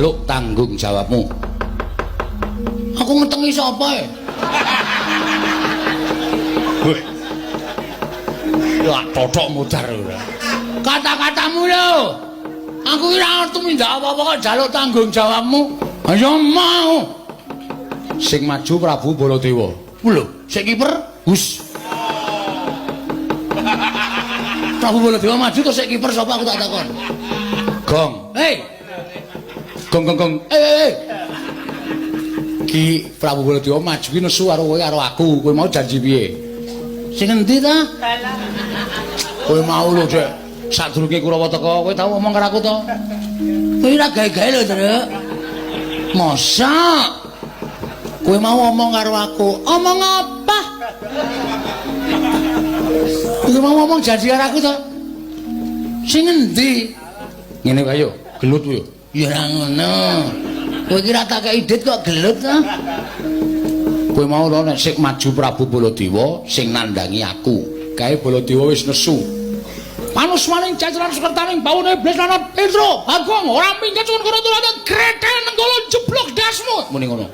njaluk tanggung jawabmu. Aku ngetengi sapa e? Weh. Ya totok mudar ora. Kata-katamu lho. Aku ora tumindak apa-apa kok njaluk tanggung jawabmu. Ayo mau. Sing maju Prabu Baladewa. Lho, sing kiper Gus. Prabu Baladewa maju terus sing kiper sapa aku tak takon. Gong. Hei. Gong gong gong. Eh. Ki Prabu Baladewa maju ki nesu karo kowe karo aku. Kowe mau janji piye? Sing endi ta? Kowe mau lho, Dek. Sadurunge Kurawa teka, kowe tau ngomong karo aku to? Kowe ora gawe-gawe lho, Truk. Masa? Kowe mau ngomong karo aku. Omong apa? Kowe mau ngomong janji karo aku to? Sing endi? Ngene wae yo, gelut yo. Ya ora ngono. Kowe iki ora tak kei dit kok gelut to? Kowe mau lho nek sik maju Prabu Baladewa sing nandangi aku. Kae Baladewa wis nesu. Panusmaning jajaran sekertaning baune iblis lan Petro, Bagong ora minggat suwun kono tulane grethel nenggala jeblok dasmu. Muni ngono.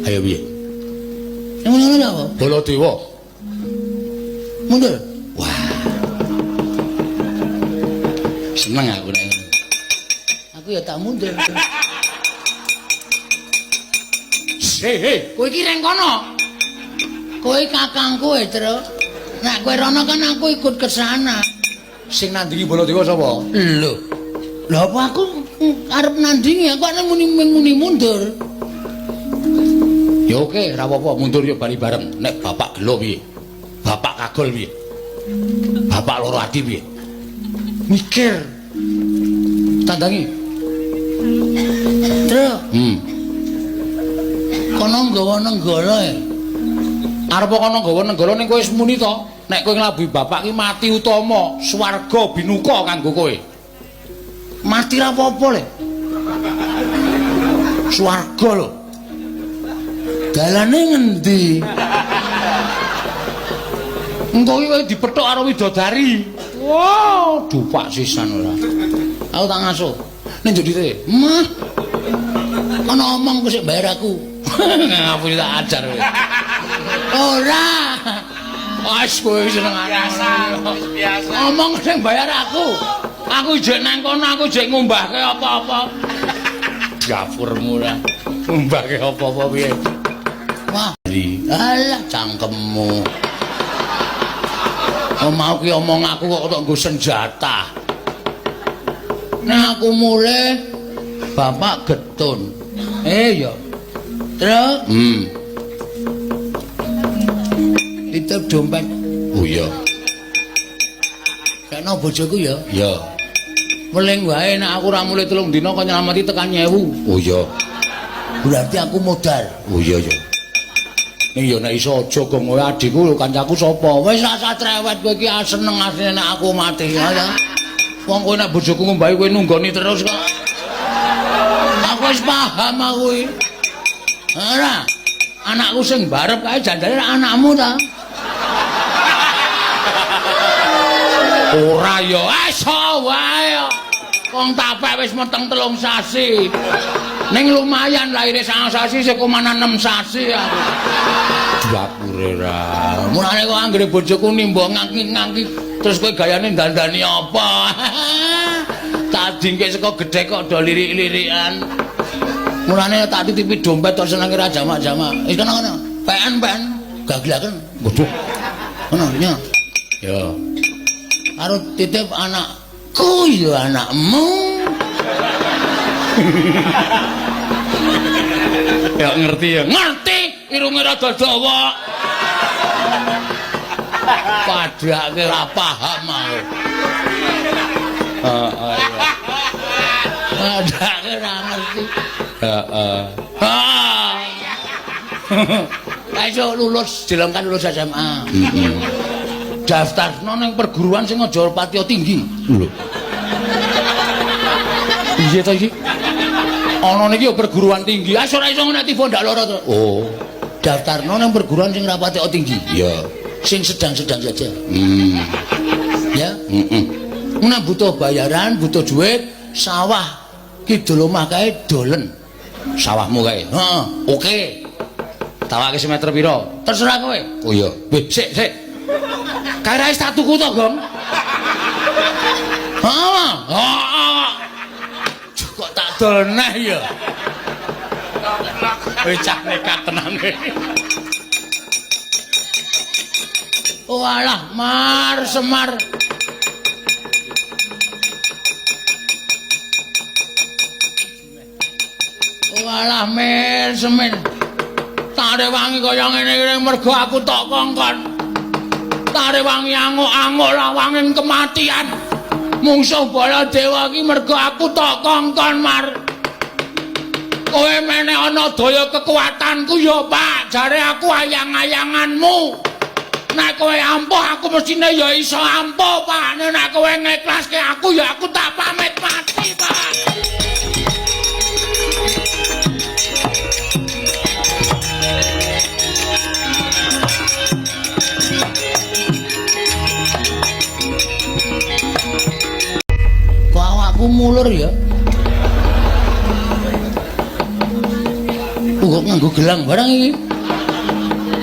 Ayo piye? Sing ngono apa? Baladewa. Mundur. Wah. Seneng aku nek ngono. Aku ya tak mundur. Hei, kowe iki reng kono. Kowe kakangku e, Truk. Nek kowe rono kan aku ikut ke sana. Sing nandingi Baladewa sapa? Lho. Lha apa aku arep nandingi aku nek muni mundur. Ya oke, ora apa-apa, mundur ya bali bareng. Nek bapak gelo piye? Bapak kagol piye? Bapak loro ati piye? Mikir. Tandangi. Truk. Kono nggawa nenggala e. Arep kono nggawa nenggala ning kowe wis muni to? Nek kowe nglabuhi bapak ki mati utama, swarga binuka kanggo kowe. Mati ra apa-apa le. Swarga lho. Dalane ngendi? Engko ki kowe dipethuk karo widodari. Wah, dupak sisan ora. Aku tak ngasuh. Ning njok dite. Mah. Ana omong ku sik bayar aku. Ngapu tak ajar kowe. Ora. Wis kowe seneng Biasa, wis biasa. Omong sing bayar aku. Aku jek nang kono, aku jek ngumbahke apa-apa. Dapurmu ora. Ngumbahke apa-apa piye? Wah, alah cangkemmu. Oh, mau ki omong aku kok tok nggo senjata. Nek aku mulih bapak getun. Eh ya. Truk. Titip dompet. Oh iya. Kena bojoku ya? Iya. Weling wae nek aku ora mulih 3 dina kok nyelameti tekan 1000. Oh iya. Berarti aku modal. Oh iya ya. Ning ya nek iso aja gong kowe adikku lho kancaku sapa? Wis rasa trewet kowe iki seneng asline nek aku mati ya. Wong kowe nek bojoku ngombahi kowe nunggoni terus kok. Aku wis paham aku iki. Ora. Anakku sing barep kae janjane anakmu ta? Ora ya, iso wae. Wong tapek wis meteng 3 sasi. Ning lumayan lahire 9 sasi sik komanan 6 sasi aku. Dapure ra. Mulane kok anggere bojoku nimba ngangki-ngangki terus kowe gayane dandani apa? Tak dingke saka gedhe kok do lirik-lirikan. Mulane tak titipi dompet tok senenge ra jamak-jamak. Wis kono kono. PN gaglaken. Waduh. Kono nya. Ya. Karo titip anakku ya anakmu. Ya ngerti ya. Ngerti, irunge rada dawa. Padake ra paham aku. Heeh iya. Padake ra ngerti. Heeh. Ha. Iso lulus, dilengkan lulus SMA. Heeh. Daftarno ning perguruan sing aja patiya tinggi. Lho. Piye to iki? Ana niki ya perguruan tinggi. Ah ora iso nek tiba ndak lara to. Oh. Daftarno ning perguruan sing ora patiya tinggi. Iya. Sing sedang-sedang saja. Ya? Heeh. Nek butuh bayaran, butuh duit, sawah Kidul omah kae dolen. Sawahmu kae. Heeh, oke. Tawake semeter pira? Terserah kowe. Oh iya. Weh, sik, sik. Kae ra wis tak tuku to, Gong? Heeh. Heeh. Kok tak dol neh ya. Wis cah nekat tenan. Walah, Mar Semar. Walah, Mir Semin. Tak rewangi kaya ngene iki mergo aku tok kongkon. Tak rewangi anguk-anguk lawanging kematian. Mungsuh Baladewa iki mergo aku tok kongkon, Mar. Kowe meneh ana daya kekuatanku ya, Pak. Jare aku ayang-ayanganmu. Nek kowe ampuh aku mestine ya iso ampuh, Pak. Nek kowe ngeklaske aku ya aku tak pamit mati, Pak. Kok awakku mulur ya? Kok nganggo gelang barang iki?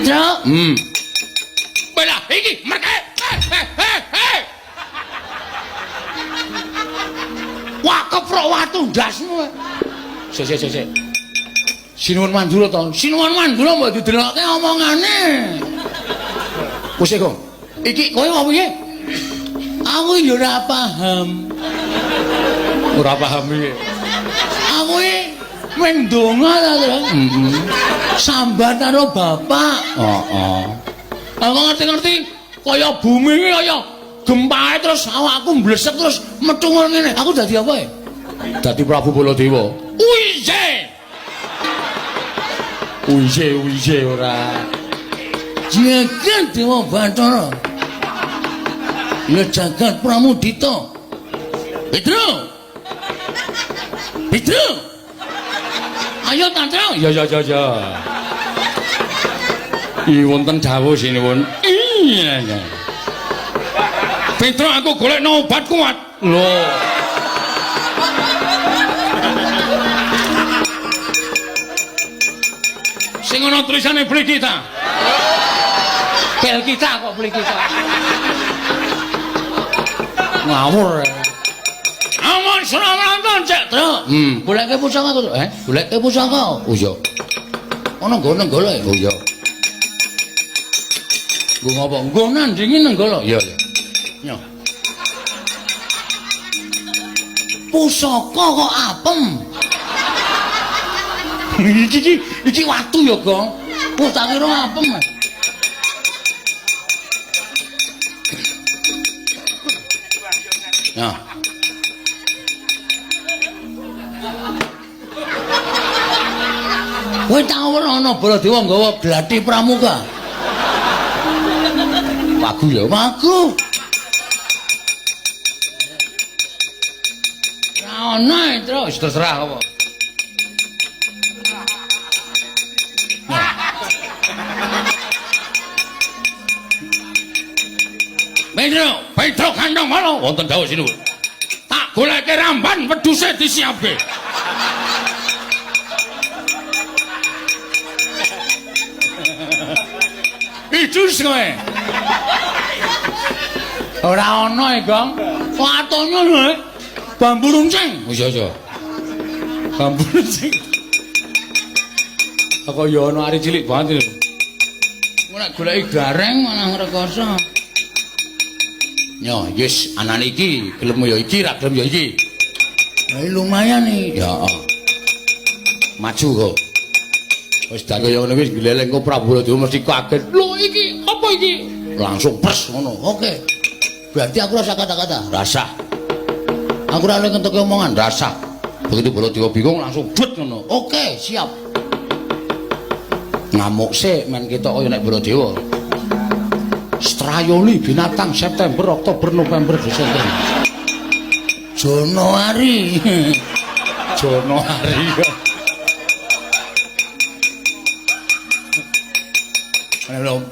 Truk. Belah iki merke. Hei. Wah, keprok watu ndasmu. Sik sik sik. Sinuwun Mandura to. Sinuwun Mandura mbok didelokke omongane. Wis Gong. Iki kowe apa piye? Aku ya ora paham. Ora paham piye? Aku iki mung ndonga ta, Tru. Heeh. Sambat karo bapak. Heeh. Aku ngerti-ngerti kaya bumi iki kaya gempae terus awakku mblesek terus metu ngene. Aku dadi apa ya? Dadi Prabu Baladewa. Uiye. Uiye uiye ora. Jagat Dewa Bathara. Ya jagat Pramudita. Petro. Petro. Ayo Tantro. Ya ya ya ya. Iki wonten dawuh sinuwun. Iya. Petro aku golekno obat kuat. Lho. Sing ana tulisane beli kita. Bel kita kok beli kita. Ngawur. Amun sramanton cek, Tru. Goleke pusaka aku, Tru. Goleke pusaka. Oh iya. Ana nggon nenggala ya? Oh iya. Nggo ngapa? Nggo nandingi nenggala. Iya, iya. Nyo. Pusaka kok apem. Iki iki watu ya, Gong. Oh, tak kira apem. Nah. Kowe tau ora ana Baladewa nggawa glati pramuka? Wagu ya, wagu. Ora ana terus terserah apa. Petro, Petro kandang mana? Wonten dawuh sinuwun. Tak goleke ramban wedhuse disiapke. Idus kowe. Ora ana e, Gong. Watone lho. Bambu runcing. Oh iya iya. Bambu runcing. Kok ya ana ari cilik banget lho. Engko nek goleki gareng malah ngrekoso. Yo, yes, anane iki gelem ya iki, ra gelem ya iki. Lah lumayan iki. Ya, heeh. Maju kok. Wis dak kaya ngono wis gleleng kok Prabu Baladewa mesti kaget. Lho iki apa iki? Langsung pers ngono. Oke. Berarti aku rasa kata-kata. Rasa. Aku ora ngentuke omongan, rasa. Begitu Baladewa bingung langsung but ngono. Oke, siap. Ngamuk sik men ketok kaya nek Baladewa. Strayoli binatang September, Oktober, November, Desember. Januari. Januari.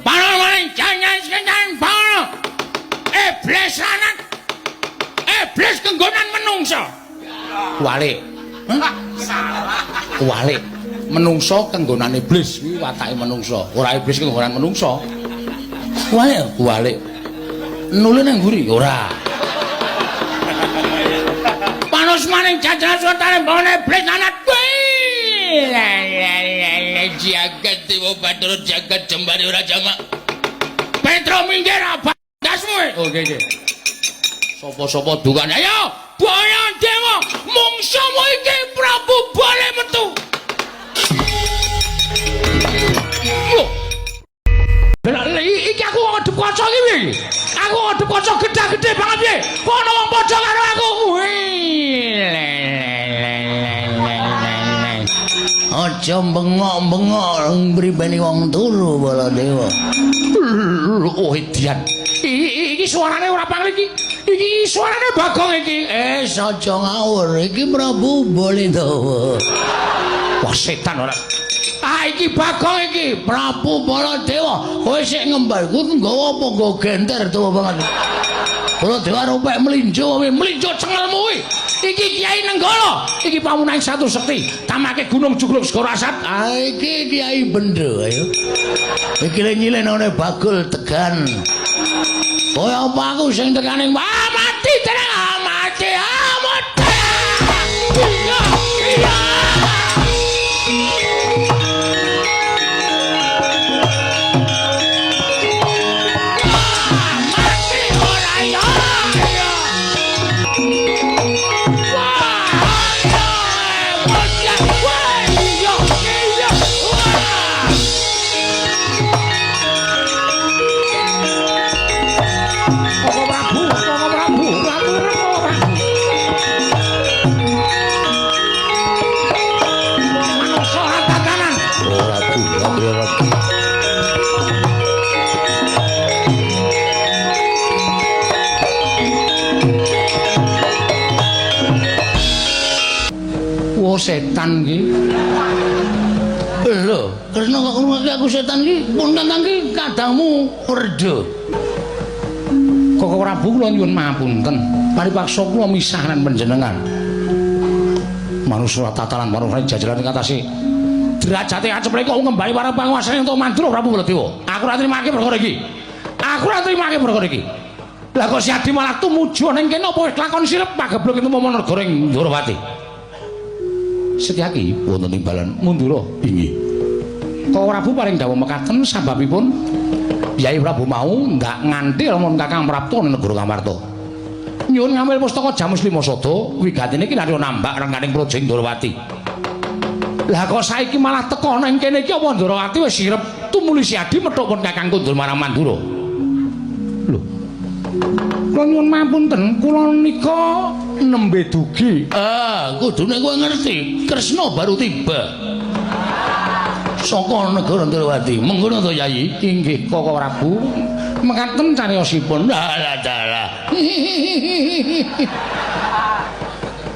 Panon jangan jangan panon. Iblis lanang. Iblis kenggonan menungso. Wale. Hah? Kuwalik. Menungso kenggonan iblis kuwi watake menungso. Ora iblis kenggonan menungso. Kuwalik, kuwalik. Nule nang mburi ora. Panus maning jajaran suwetane mbone iblis nanat kuwi. Jagat dewa Bathara jagat jembare ora jamak. Petro minggir abah dasmu. Oke oke. Sapa-sapa dukane ayo Bayan Dewa mungsumu iki Prabu Bale metu. Lho. Lah iki aku ngadep kaca iki piye iki? Aku ngadep kaca gedhe-gedhe banget piye? Kok ana wong padha karo aku? Aja bengok-bengok mripeni wong turu Baladewa. Oh edian. Iki suarane ora pangli iki. Iki suarane Bagong iki. Aja ngawur, iki Prabu Baladewa. Wah setan ora. Ah iki Bagong iki, Prabu Baladewa. Kowe sik ngembar kuwi nggawa apa nggawa genter tuwa banget. Baladewa ropek mlinjo kowe, mlinjo cengelmu kuwi. Iki Kiai Nenggala, iki pamunaing satu sekti, tamake Gunung Jugruk Segara Asat. Ah iki Kiai Bendo ayo. Iki le nyilenane Bagul Tegan. Kowe apa aku sing tekane? Wah mati tenang, ah, mati, ah mati. Iya, iya. Mati ora ya. Iya. Wah, iya, wah, iya, iya, wah. Koko Prabu, Koko Prabu, Prabu, Koko Prabu. Manungsa ora tatanan. Ora ora. Wah setan iki. Lho, Kresna kok ngrungokake aku setan iki? Pun tantang iki kadangmu werda. Koko Prabu kula nyuwun mapunten. Paripaksa kula misah lan panjenengan. Manusa tatanan manungsa jajaran ing atase. Derajate aceplek kok ngembali para panguwasane untuk Mandura Prabu Baladewa. Aku ora trimake perkara iki. Aku ora trimake perkara iki. Lah kok si Adi malah tumuju ning kene apa wis lakon sirep pagebluk itu momo negara ing Ndorowati. Setyaki wonten timbalan Mandura inggih. Koko Prabu paring dawuh mekaten sababipun Yai Prabu mau ndak nganti lamun Kakang Prapta ning negara Ngamarta. Nyuwun ngambil pustaka Jamus Lima Sada wigatine iki nalika nambak rengganing praja ing Ndorowati. Lah kok saiki malah teka nang kene iki apa Ndorowati wis sirep tumuli si Adi methuk pun Kakang Kundul marang Mandura. Lho. Kula nyuwun mapunten, kula nika nembe dugi. Ah, kudune kowe ngerti, Kresna baru tiba. Saka negara Ndorowati. Mengkono to, Yai? Inggih, Koko Prabu. Mekaten cariyosipun. Dalah dalah.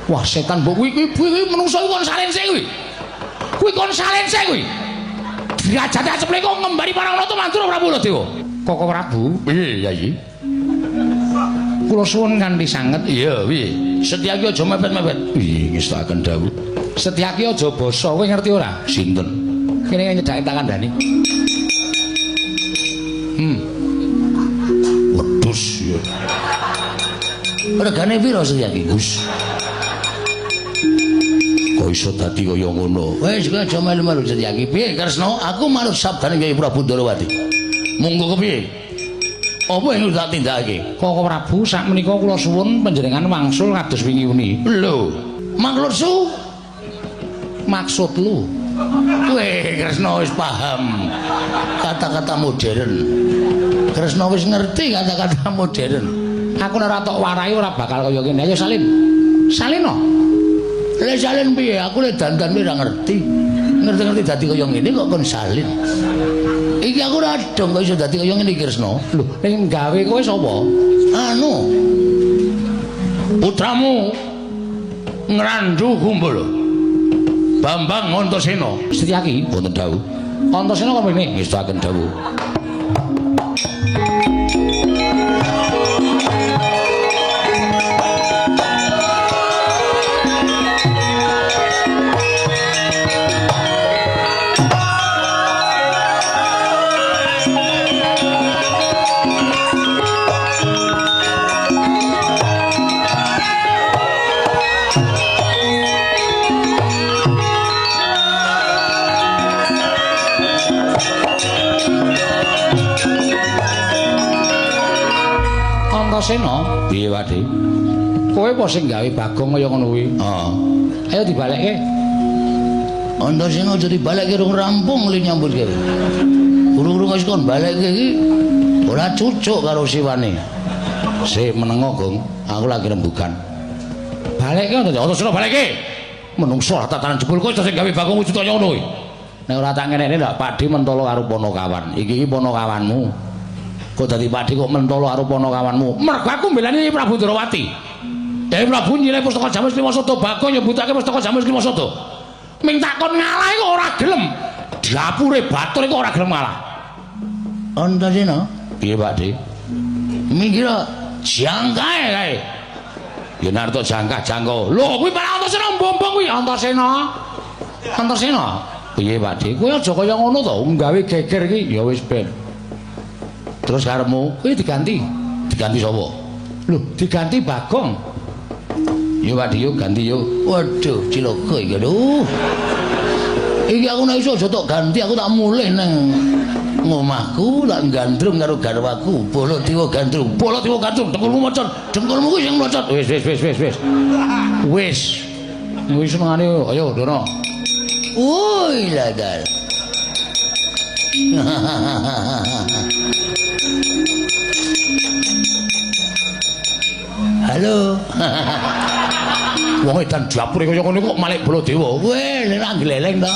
Wah, setan mbok kuwi kuwi menungso kuwi kon salin sik kuwi. Kuwi kon salin sik kuwi. Derajate aceple kok ngembari parang nata Mandura Prabu Baladewa. Koko Prabu, Piye, Yai? Kula suwun kanthi sanget. Iya, piye? Setyaki aja mepet-mepet. Piye ngestakaken dawuh? Setyaki aja basa, kowe ngerti ora? Sinten? Kene nyedhake tak kandhani. Wedhus ya. Regane piro Setyaki? Gus. Kok iso dadi kaya ngono? Wis kowe aja melu-melu Setyaki. Piye Kresna? Aku manut sabdane Kyai Prabu Ndorowati. Monggo kepiye? Apa yang tak tindakake? Koko Prabu sakmenika kula suwun panjenengan wangsul kados wingi uni. Lho, maksud Maksud lu? Kowe Kresna wis paham kata-kata modern. Kresna wis ngerti kata-kata modern. Aku nek ora tok warai ora bakal kaya ngene. Ayo salin. Salin no. Lha salin piye? Aku lek dandan ora ngerti. Ngerti-ngerti dadi kaya ngene kok kon salin. Iki aku ora dong kok iso dadi kaya ngene iki Kresna. Lho, ning gawe kowe sapa? Anu. Putramu Ngrandu Kumbul. Bambang Antasena. Setyaki wonten dawuh. Antasena kok mrene? Ngestakaken dawuh. Antasena. Piye, Pakde? Kowe apa sing gawe Bagong kaya ngono kuwi? Heeh. Ayo dibalekke. Antasena aja dibalekke rung rampung li nyambut gawe. Urung-urung wis kon balekke iki ora cucuk karo siwane. Sik menengo, Gong. Aku lagi rembugan. Balekke Antasena balekke. Menungso ora tatanan jebul kowe sing gawe Bagong wujud kaya ngono kuwi. Nek ora tak ngenekne lak Pakde mentolo karo Panakawan. Iki iki Panakawanmu. Kok dadi Pakde kok mentolo karo Panakawanmu? Mergo aku mbelani Prabu Ndrawati. Dewi Prabu nyilih pustaka Jamus Klima Sada, Bagong nyebutake pustaka Jamus Klima Sada. Ming takon ngalah iku ora gelem. Dapure batur iku ora gelem ngalah. Antasena, Piye, Pakde? minggir Jangkae kae. Ya nek arep jangkah jangko. Lho, kuwi malah Antasena mbombong kuwi Antasena. Antasena. Piye, Pakde? Kowe aja kaya ngono to, nggawe geger iki. Ya wis ben. Terus karepmu kuwi diganti. Diganti sapa? Lho, diganti Bagong. Yo Pakde yo ganti yo. Waduh, cilaka iki aduh. Iki aku nek iso aja tok ganti, aku tak mulih nang ngomahku, tak gandrung karo garwaku. Bala Dewa gandrung, Bala Dewa gandrung, dengkulmu mocot, dengkulmu kuwi sing mlocot. Wis wis wis wis wis. Wis. Wis senengane ayo Dono. Woi ladal. Halo. Wong edan dapure kaya ngono kok malik Bala Dewa. Weh, nek gleleng to.